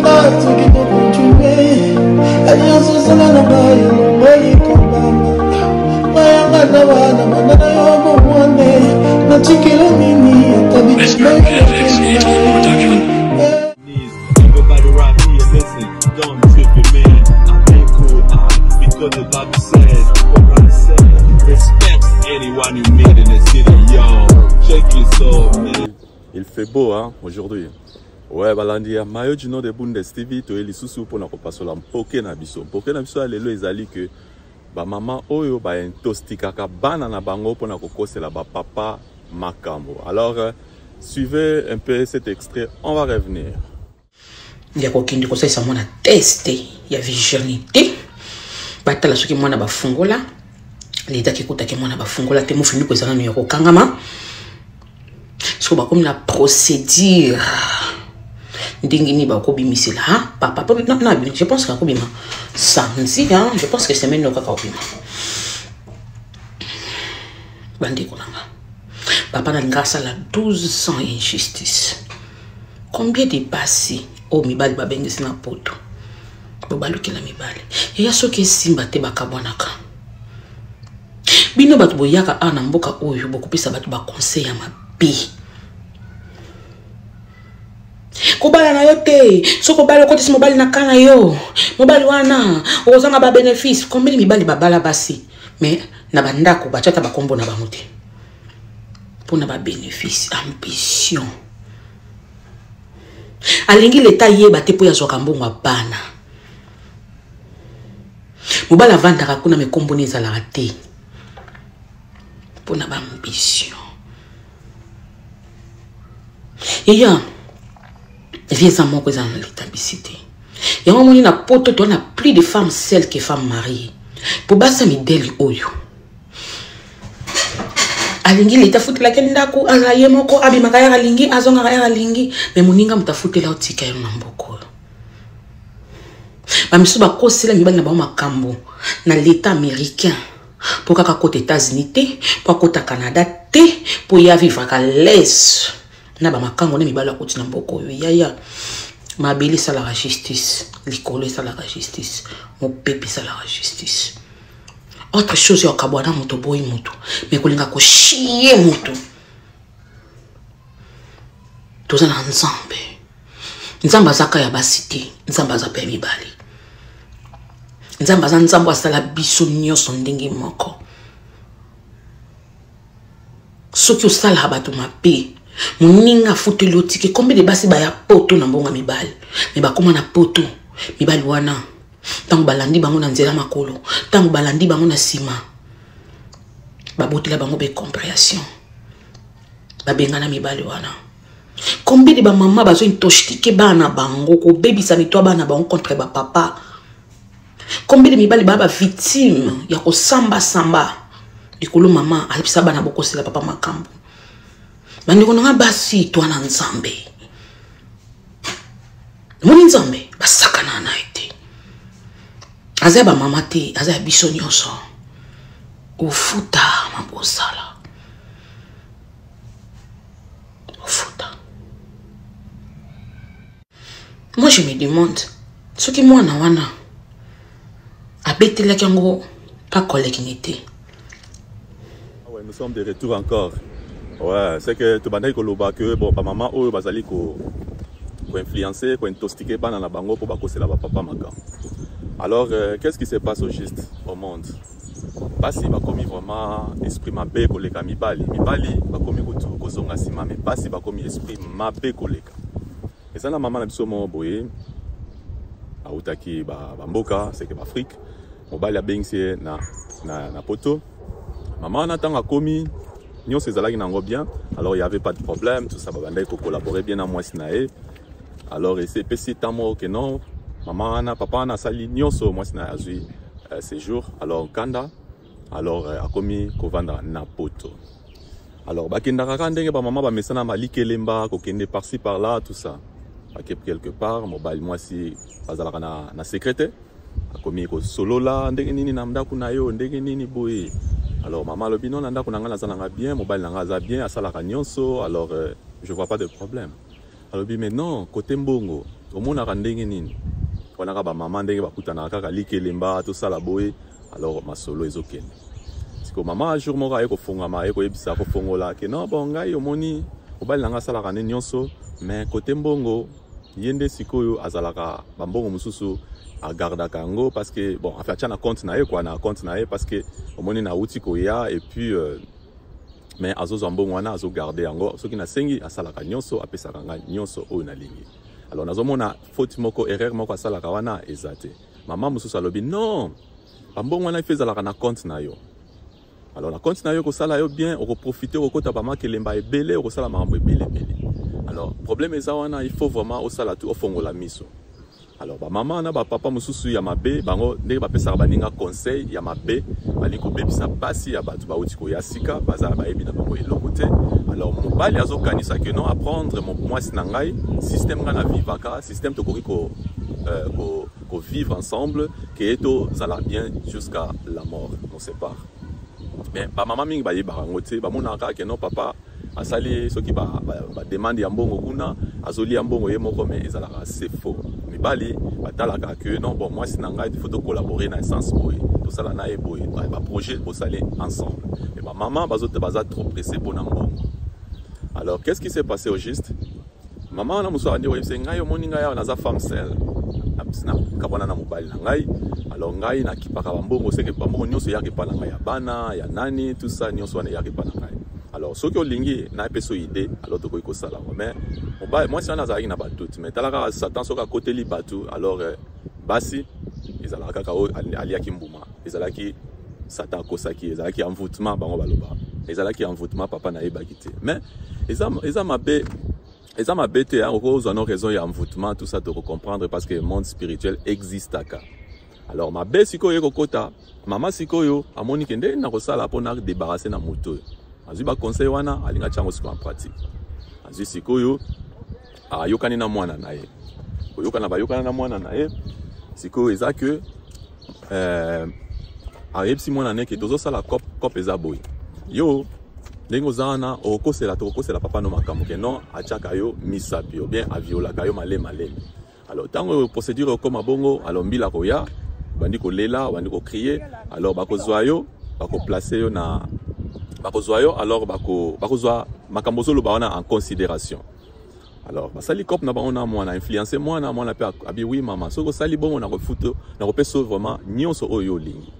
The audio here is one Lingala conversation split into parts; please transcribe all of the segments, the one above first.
Nga soki tokontinue alliance osala na ngai elongoli kobanga mayanga na bana banda na yo bomwane natikelo nini ata bitumba Everybody right here, listen, don't trip it, man. I've been cool, I, because the Bible says, what I said, respect anyone you meet in the city, yo. Check your soul, man. Il fait beau, hein, aujourd'hui. Ouais, balandi ya mayo du nom de Bundes TV, toye lisusu mpona kopasola mpoke na biso. Mpoke na biso ya lelo ezali que ba mama oyo ba intostikaka bana na bango mpona kokosela ba papa makambo. Alors, suivez un peu cet extrait, on va revenir. Ya kokende kosalisa mwana test ya virginité, batala soki mwana bafungola ledaki ekutaki mwana bafungola te, mofinduku eza nano ya kokangama. Soki bakomi na procédure ndenge nini bakobimisela ha papa po na, na, je pense que akobima samedi, hein? Je pense que semaine oyo kaka obima. Bandeko na nga, papa nalinga asala 12 ans injustice. Combien de basi oyo mibali babengisi na poto bo balukela mibali eya, soki esimba te bakabwanaka. Bino bato boyaka awa na mboka oyo, bokopesa bato baconseil ya mabe. Kobala na yo te, soki obali okotisi mobali na ka na yo, mobali wana okozanga babénéfice. Combien mibali babala basi, mais na bandako batiata bakombo na bango te mpona babénéfice? Ambition, alingi leta yeba te mpo azwaka mbongo ya bana. Mobali avandaka kuna, me komboni ezalaka te mpona baambition. Eya vie eza moko, eza na litabisi te. Yango moni na poto toa na plus de femmes seules que femmes mariées, mpo basa midele oyo alingi leta afutelaki ndako, azala ye moko, abimaka yaka alingi, azongaka yaka alingi. Me moninga moto afutela, otika yo na mboka oyo. Bamisusu bakosela mibali na bango makambo na leta américain mpo kaka akota États-Unis te, mpo akota Canada te, mpo ye avivraka l'aise na bamakango na mibali akoti na mboka oyo. Yaya, mabele esalaka justice, likolo esalaka justice, mopepe esalaka justice. Autre chose ya kokabwa na moto, boyi moto, me kolinga koshie moto. Toza na Nzambe. Nzambe azaka ya basi te, Nzambe aza mpe ya mibali. Nzambe aza Nzambe asala biso nyonso ndenge moko. Soki osalaka bato mabe, moninga afuteli, otike. Combien de basi baya poto na mbongo ya mibali, me bakóma na poto, mibali wana ntango balandi bango na nzela makolo, ntango balandi bango na nsima, babotela bango becompréhension, babengana mibali wana. Combien de bamama bazointoxike bana bango, kobebisa mito ya bana bango contre bapapa? Combien de mibali baa bavictime ya kosambasamba likolo mama ayebisa bana bokosela papa makambo? Bandeko na nga basi, twa na Nzambe. Moni Nzambe basakana na ye te. Aza ya bamama te, aza ya biso nyonso. Ofuta mabosala, ofuta. Moi je me demande soki mwana wana abetelaki yango pa collègue ne te. Ah ouais, nous sommes de retour encore. Ouais, c'est que tobandaki koloba que bon, bamama oyo bazali ko koinfluencer, kointoxiquer bana na bango mpo bakosela bapapa makambo. Alors, qu'est-ce qui se passe au juste au monde? Basi bakomi vraiment esprit mabe koleka mibali. Mibali bakomi kutu kozonga nsima, me basi bakomi esprit mabe koleka. Eza na mama na biso moko boye, autaki bamboka seke baafrike, mobali abengisi ye na poto. Mama wana, ntango akomi, nyonso ezalaki nango bien. Alors il y avait pas de problème, tout ça, babandaki kocollaborer bien na mwasi na ye. Alors ese epesi ntan moko ke non, mama wana, papa wana asali nyonso, mwasi na ye azwi séjour. Alors kanda, alors akomi kovanda na poto. Alors bakendaka kaka ndenge bamama bamesana, malikelemba, kokende par-ci par-là, tout ça. Bake quelque part, mobali mwasi bazalaka na secret te. Akomi kosolola ndenge nini na ndako na yo, ndenge nini boye. Alors mama alobi: non, na ndako na ngai naza nanga bien, mobali na ngai aza bien, asalaka nyonso, alors je vois pas de problème. Alobi: mais non, côté mbongo. Omonaka ndenge nini wana kaka bamama ndenge bakutanaka kaka likelemba tosala boye, alors masolo ezokende. Sikoyo mama jour moko aye kofungama, aye koyebisa, kofongola ke non, bon, ngai omoni mobali na ngai asalaka nde nyonso, mais kote mbongo ye nde sikoyo azalaka bambongo mosusu agardaka yango, parce que bon, enfin atia na compte na ye quoi, na compte na ye, parce que omoni nauti koya et puis mais azozwa mbongo wana, azogarde yango. Soki nasengi, asalaka nyonso, apesaka ngai nyonso oyo nalingi. Alors nazomona faute moko, erreur moko asalaka wana eza te. Mama mosusu alobi non, bambongo wana ife ezalaka na compte na yo. Alors na compte na yo kosala yo bien, okoprofite, okokota bamakelemba ebele, okosala makambo ebele ebele. Alors problème eza wana, il faut vraiment osala tu ofongola miso. Alors bamama na bapapa mosusu ya mabe, bango ndenge bapesaka baninga conseil ya mabe, balingi kobebisa basi ya bato bauti koya sika, baza bayebi na bango eloko te. Alors mobali azokanisa ke non, apprendre mwasi na ngai système ngai na vivaka, système tokoki ko vivre ensemble, ke tozala bien jusqu'à la mort nous sépare. Mais bamama mingi bayebaka yango te, bamonaka kaka ke non, papa asali soki bademande ya mbongo kuna, azolia mbongo ye moko, mais ezalaka c'est faux. Mibali batalaka ke non, bon, mwasi na ngai, faut tocollaborer na essence boye, tosala na ye boye, baprojet bosali ensemble. Mais bamama baza trop pressé mpona mbongo. Alors qu'est-ce qui s'est passé au juste? Mama wana mosusu andi koyebisa ngai: omoni ngai awa, naza femme seule, nakabwana na mobali na ngai. Alors ngai nakipaka bambongo, seke bambongo nyonso eyaka epa na ngai, ya bana, ya nani, tout ça, nyonso wana eyaka epa na ngai. Alors soki olingi napesa idée, alors tokoki kosala yango. Mais mobali, mwasi wana azalaki na badoute. Mais tala kaka Satan, soki akoteli bato, alors basi ezalaka kaka oyo aliaki mbuma, ezalaki Satan akosaki, ezalaki envoûtement. Bango baloba ezalaki envoûtement, papa nayebaki te. Mais eza mabe, eza mabe te. Okozwa no raison ya envoûtement, tout ça tokocomprendre, parce que monde spirituel existaka. Alors mabe sikoyo ekokota. Mama sikoyo amoni ke nde nakosala mpona débarrasse na moto oyo, azwi baconseil wana, alingi atia yango sikoyo en pratique. Azwi sikoyo, ayokani na mwana na ye, koyokana, bayokana na mwana na ye. Sikoyo eza ke ayebisi mwana na ye ke tozosala cop. Cop eza boye: yo ndenge oza wana, okokosela, tokokosela papa no makambo ke non, atiaka yo misapi ou bien aviolaka yo maleme maleme. Alors ntango procédure ekóma bongo, alors mbila koya, bandi kolela, bandi kocrier, alors bakozwa yo, bakoplace yo na, bakozwa yo, alors bakozwa makambo ozoloba wana en considération. Alors basali cop na bango na mwana, influence mwana. Mwana mpe abi: oui mama, soki osali bongo, nakofuta, nakopesa vraiment nyonso oyo olingi.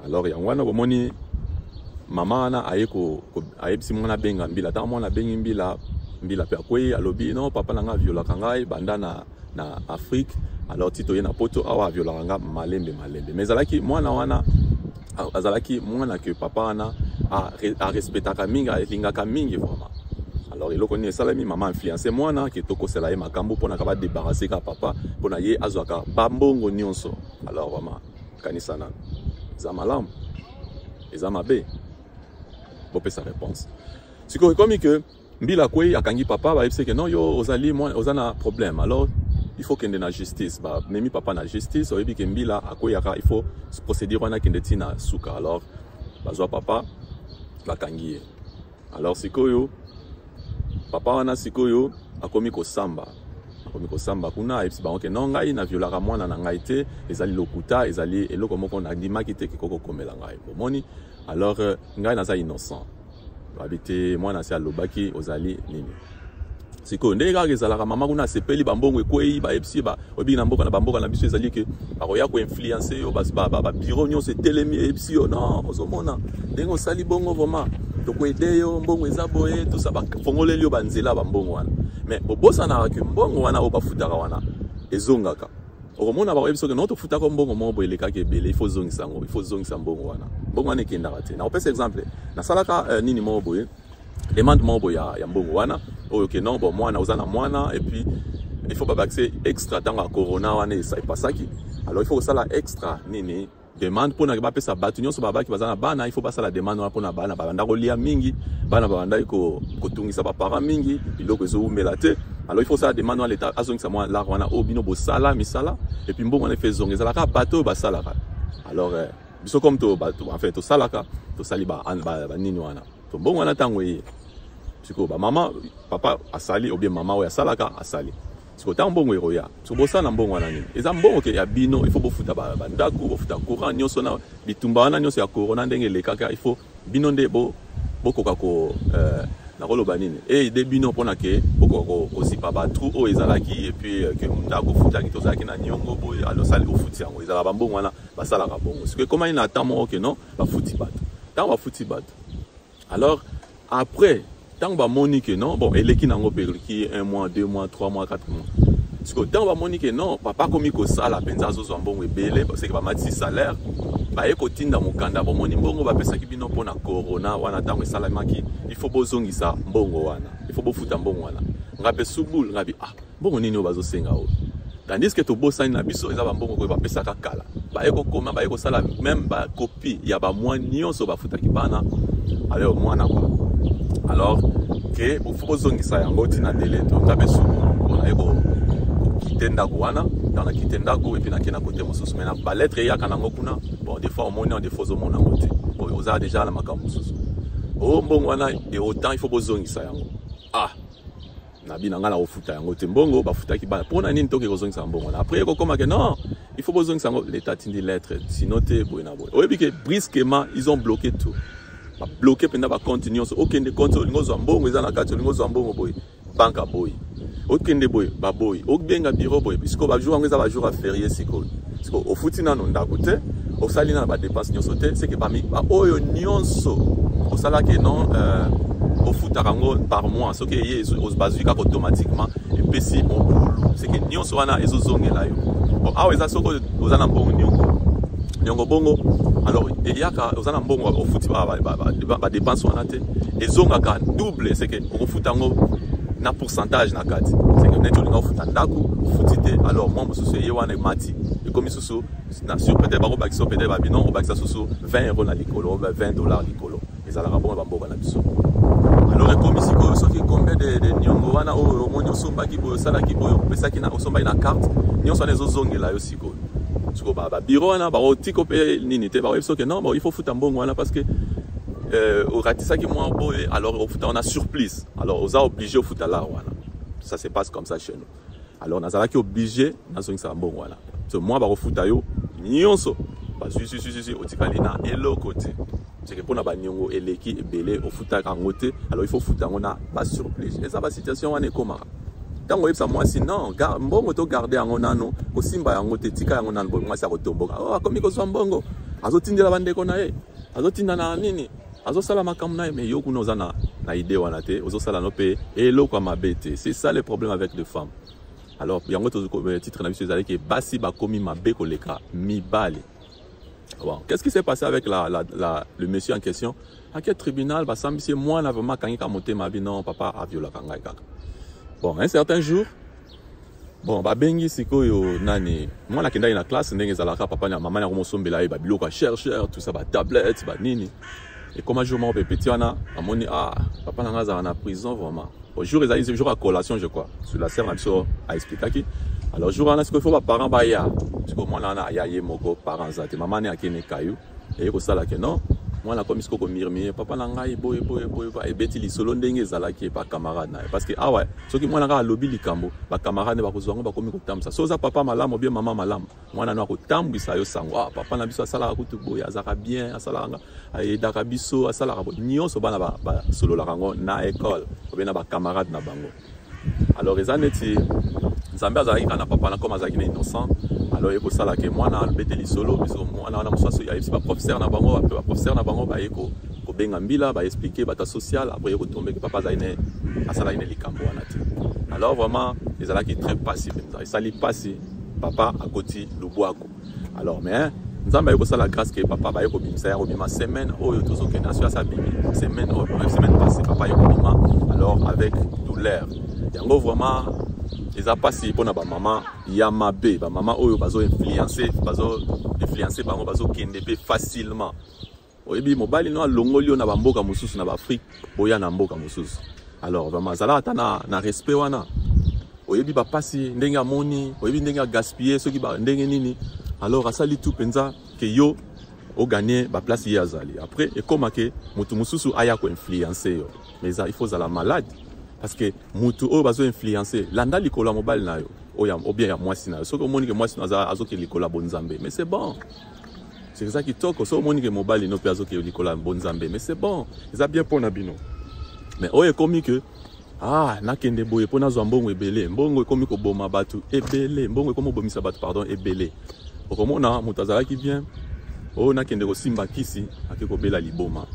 Alors yango wana bomoni mama wana aye ayebisi mwana abenga mbila. Ntango mwana abengi mbila, mbila mpe akwei, alobi non, papa na ngai aviolaka ngai banda na Afrique, alors ti toye na Poto awa, aviolaka nga malembe malembe. Mais ezalaki mwana wana, azalaki mwana ke papa wana arespectaka mingi, alingaka mingi vraiment. Alors eloko nini esalami? Mama influence mwana ke tokosela ye makambo mpona ka badébarrasse ka papa, mpona ye azwaka bambongo nyonso. Alors vraiment, kanisa nano, eza malamu, eza mabe? Bopesa réponse. Sikoyo ekomi ke mbila akwei, akangi papa, bayebisi ke non, yo ozali oza na problème, alors il faut kende na justice. Bamemi papa na justice. Oyebi ke mbila akweyaka, il faut procédure wana akende ntina suka. Alors bazwa papa, bakangi ye. Alors sikoyo papa wana sikoyo akomi kosamba, akomi kosamba kuna, ayebisi bango ke non, ngai naviolaka mwana na ngai te, ezali lokuta, ezali eloko moko nandimaki te ke kokomela ngai, bomoni. Alors ngai naza innocent. Babi te, mwana asi alobaki ozali nini. Sikoyo ndenge kaka ezalaka, mama kuna asepeli, bambongo ekwei, bayebisi. Oyebi na mboka, na bamboka na biso, ezali ke bakoya koinfluence yo, babureau nyonso etelemi, eyebisi yo: non, ozomona ndenge osali bongo, vraiment tokoaider yo, mbongo eza boye, tosa, bafongoleli yo banzela bambongo wana. Mais bobosanaka ke mbongo wana oyo bafutaka wana ezongaka. Okomona bakoyebi soki no, tofutaka mbongo moko boye, elekaki ebele, il faut ozongisa yango, il faut ozongisa mbongo wana. Mbongo wana ekendaka te. Nakopesa exemple: nasalaka nini moko boye, demande moko boye ya mbongo wana oyo ke non, bon, mwana, oza na mwana, et puis il faut babakise extra. Ntango ya corona wana epasaki, alors il faut kosala extra nini, demande mpona bapesa bato nyonso babaki baza na bana. Il faut basala demande wana mpona bana babanda kolia mingi, bana babandaki kotungisa baparent mingi, biloko ezowumela te. Alors il faut osala demande wana, leta azongisa mwa l'argent wana oyo bino bosala misala, et puis mbongo wana efe ezonga. Ezalaka bato oyo basalaka. Alors biso comme to bato, enfin tosalaka, tosali banini wana to mbongo wana. Ntango eye sikoyo, bamama, papa asali ou bien mama oyo asalaka asali. Siko ntango mbongo ekoya, siko bosala na mbongo wana nini? Eza mbongo ke ya bino, il faut bofuta bandako, bofuta courant nyonso na bitumba wana nyonso ya corona ndenge elekaka, il faut bino nde bo bokoka ko nakoloba nini aide bino mpona ke bokoka kozipa batrou oyo ezalaki, et puis ke ndako ofutaki, tozalaki na niongo boye, alosali ofuti yango, ezalaka bambongo wana basalaka bongo. Siko ekomani na temps moko ke non, bafuti bato. Ntango bafuti bato, alors après ntango bamoni ke non, bon, eleki nango mpe eleki 1 mois, 2 mois, 3 mois, 4 mois. Sikoyo ntango bamoni ke non, papa akomi kosala mpenza, azozwa mbongo ebele, seke bamatisi salaire, baye kotinda mokanda: bomoni mbongo bapesaki bino mpona corona wana, ntango esalemaki, il faut bozongisa mbongo wana, il faut bofuta mbongo wana. Nga mpe subul nga bi: ah, mbongo nini oyo bazosenga oyo? Tandis que tobosani na biso, eza bambongo oyo bapesaka kala. Baye kokoma, baye kosala même bacopie ya bamois nyonso bafutaki bana, alors mwana quoi, alors ke faut bozongisa yango ntina délai. To nga mpe suku naye kokite ndako wana. Ntango nakite ndako, et puis nake na kote mosusu, mais na balettre eyaka nango kuna, bon, des fois omoni, des fois ozomona yango te, oza déjà na makambo mosusu. O mbongo wana e autant, il faut bozongisa yango. Ah, nabi na ngai na kofuta yango te. Mbongo bafutaki bana, mpo na nini toke kozongisa mbongo wana? Après ekokoma ke non, il faut bozongisa yango, l'état atindi lettre, sinon te boye na boye. Oyebi ke brusquement ils ont bloqué tout, babloqué mpenza bacompte nyonso. Okende compte, olingi ozwa mbongo eza na kati, olingi ozwa mbongo boye, banque aboyi, okende boye, baboyi, obenga bureau boye. Sikoyo bajour yango eza bajour ya férié. Sikoyo ofuti nano ndako te, osali nano badépense nyonso te, seke baoyo nyonso osalaki non, ofutaka yango par mois, soki eye bazwi kaka automatiquement, epesi mobulu, seke nyonso wana ezozongela yo. Bon, awa eza soki oza na mbongo, niongo, niongo bongo, alors eyaka, oza na mbongo, ofuti badépense wana te, ezongaka double, seke okofuta yango na pourcentage na kati. Seke neti olinga ofuta ndako, ofuti te, alors mwa mosusu eye wana emati, ekomi susu na sur, peut-être bakobakisa, peut-être babino obakisa susu 20 euro na likolo, 20 $ likolo. Ezalaka bongo bamboka na biso. Alors ekomi sikoyo soki combien de niongo wana oyo omoni, osombaki boye, osalaki boye, opesaki na, osombaki na carte, nyonso wana ezozongela yo. Sikoyo babureau wana bakotika mpe nini te, bakoyebi soki non, bon, il faut futa mbongo wana parce que oratisaki mwa boye, alors ofuta wana surplus, alors oza obligé ofuta lar wana. Ça se passe comme ça chez nous. Alors nazalaki obligé nazongisaka mbongo wana. So mwa bakofuta yo nyonso, bazwi swiswiswi, otikali na eloko te. Seke mpona baniongo eleki ebele, ofutaka yango te, alors il faut futa yango na basurplus. Eza basituation wana ekomaka ntango oyebisa mwasi: non, mbongo togarde yango nano, kosimba yango te, tika yango nano boye. Mwasi akotomboka: oh, akomi kozwa mbongo, azotindela bandeko na ye, azotinda na nini, azosala makambo na ye. Mais yo kuna oza na idée wana te, ozosala no mpe eloko ya mabe te. C'est ça le problème avec les femmes. Alors yango titre na biso ezalaki: basi bakomi mabe koleka mibali. Bon, qu'est-ce qui s'est passé avec le monsieur en question? Ake tribunal, basambisi ye, mwana vraiment akangi ka motema, abi: non, papa aviolaka ngai kaka. Bon, un certain jour, bon, babengi sikoyo nani, mwana akendaki na classe ndenge ezalaka, papa na mama yango mosombela ye babiloko ya cher cher, tout ça, batablette, banini. Ekoma jour moko, petit wana amoni: ah, papa na ngai azalaka na prison vraiment. Bon, jour ezali jour ya collation, je crois, sur la sœur na biso aexplikaki. Alors jour wana sikoyo, faut baparent baya. Sikoyo mwana wana aya ye moko, parent aza te, mama ne akende kayu. Eye kosala ke non, mwana akomi sikoyo komurmurer: papa na ngai boye boye boye, ebeti lisolo ndenge ezalaki epa camarade na ye. Parce que awa soki mwana kaka alobi likambo, bacamarade bakozwa yango, bakomi kotambwisa. So oza papa malamu bien, mama malamu, mwana no akotambwisa yo sango: ah, papa na biso asalaka kutu boye, azalaka bien, asalaka nga, ayedaka biso, asalaka boye nyonso. Bana basololaka yango na école obe na bacamarade na bango. Alors eza neti Nzambe azalaki kaka na papa na, comme azalaki na innocent. Alors ye kosala ke mwana alobete lisolo biso, mwana wana mosusu ayebisi baprofesseur na bango, baprofesseur na bango baye kobenga mbila, baexpliquer bato ya social. Après ye kotombeke papa azali ne asalaki ne likambo wana te. Alors vraiment ezalaki très pasi mpenza, esali pasi, papa akoti lubwako. Alors mais Nzambe aye kosala grâce ke papa baye kobimisa ya kobima semaine oyo tozokende, aso asa abimi semaine oyo, semaine passée papa aye kobima. Alors avec douleur, yango vraiment eza mpasi mpona bamama ya mabe, bamama oyo bazo-influence, bazo-influence bango, bazokende mpe facilement. Oyebi mobali no alongoli yo na bamboka mosusu na baafrike, boya na mboka mosusu. Alors vraiment azalaka ata na respect wana, oyebi bapasi ndenge amoni, oyebi ndenge agaspille, soki ndenge nini. Alors asali tout mpenza ke yo oganye baplace ye azali. Après ekóma ke moto mosusu aya koinfluence yo. Mais eza, il faut ozala malade. Parce que mutu oyo bazo influencer, landa likolo ya mobali na yo, oyo ou bien ya mwasi na yo. Soki omoni ke mwasi na aza azoke likolo ya bonzambe, mais c'est bon. C'est ça kitoko. Soki omoni ke mobali no pe azoke likolo ya bonzambe, mais c'est bon. Eza bien pona bino. Mais oyo ekomi ke ah nakende boye mpo nazwa mbongo ebele, mbongo ekomi koboma bato ebele, mbongo ekomi kobomisa bato pardon ebele. Okomona moto azalaki bien, oyo nakende kosimba kisi ake kobela liboma,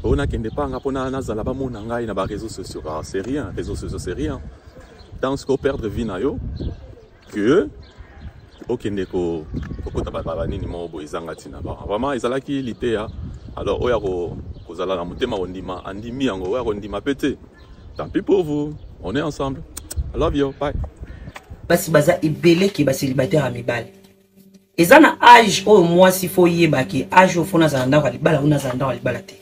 oyo nakende panga mpo nazala bamona ngai na ba réseaux sociaux. Ah, c'est rien, réseaux sociaux c'est rien. Tant que perdre vie na yo que okende kokota banini moko boye ezanga ntina. Vraiment ezalaki liteya. Alors oyo kozala na motema kondima andimi yango, oyo akondima pe te, tant pis pour vous. On est ensemble. I love you. Bye. Basi baza ebele ke ba célibataire ya mibali. Eza na âge oyo mwasi fo yeba ke âge oyo fo nazala ndako ya libala ou nazala ndako ya libala te.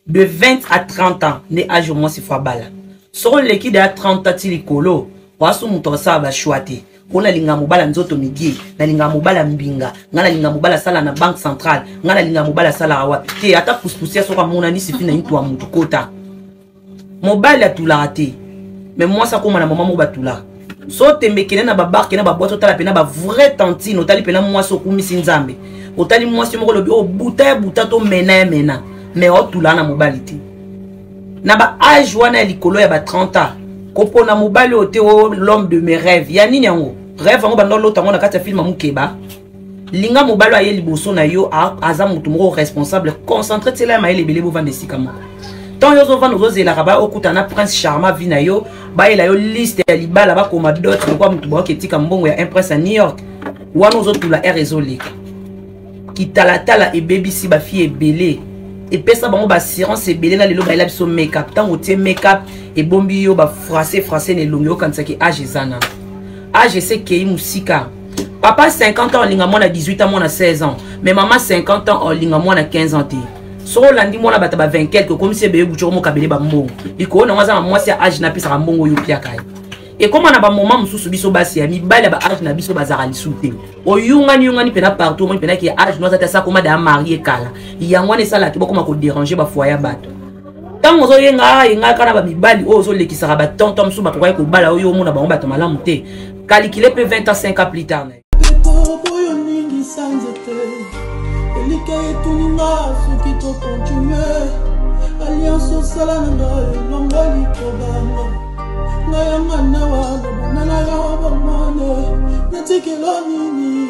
De 20 à 30 ans nde âge oyo mwasi fo abala. Soko oleki deya 30 ans ti likolo, wasu moto asala ba choix te. Oyo nalinga mobala nzoto migie, nalinga mobala mbinga, nga nalinga mobala asala na banque centrale, nga nalinga mobala asalaka wapi te. Ata pousse-pousse soko amonani sifi na intu ya motu kota. Mobali atulaka te, mais mwasi akóma na mama moko batulaka. So tembe kende na babar, kende na baboite, otala mpena ba vraie tantine, otali mpena mwasi okumisi Nzambe, otali mwasi moko olobi oyo buta ya buta to mena ya mena, mais otulaka na mobali te. Na ba age wana ya likolo ya ba 30 ans, kopona mobali oyo te, o l'homme de mes rêves ya nini yango, rêve yango banda olota yango na kati ya film ya mokeba. Linga mobali aye liboso na yo, aza motu moko responsable, concentré, tiela ya mayele ebele, bovanda esika moko. Ntango yo ozovanda ozozelaka ba okuta na prince charmant vie na yo, bayela yo liste ya libala, bakoma dot lokwa motu baoki etika mbongo ya un prince ya New York wana, ozotula aire ezoleka. Kitalatala ebebisi bafille ebele, epesa bango baassurance ebele na lelo bayela biso make-up. Ntango otie make-up ebombi yo bafrance français na elongi, okanisaki age eza nano age esekei mosika. Papa 50 ans olinga mwana 18 ans, mwana 16 ans, mais mama 50 ans olinga mwana 15 ans te. Soki olandi mwana bato ba 20 quelque, okomisi ebele butu okomokabele bambongo likolo nango, aza na mwasi ya age napesaka mbongo oyo opiaka ye. Ekóma na bamoma mosusu biso basi ya mibali ya baage na biso bazalaka lisu te, oyungani yungani mpena partout, omoni mpena ke age no aza te, asa akóma da marie kala. Yango wana esalaki bokóma koderange bafoyer ya bato. Ntango ozoyenga yengaka na bamibali oyo ozolekisaka batonto mosusu bakokaki kobala oyo omona bango bato malamu te, kalikile mpe 20 ans 5 ans plus tard na oyo ningisa nzete elika etuni nga soki tokontinue alliance osala na ngai elongoli kobanga ngai yanga nawa lobona na yo bomone natikelo nini.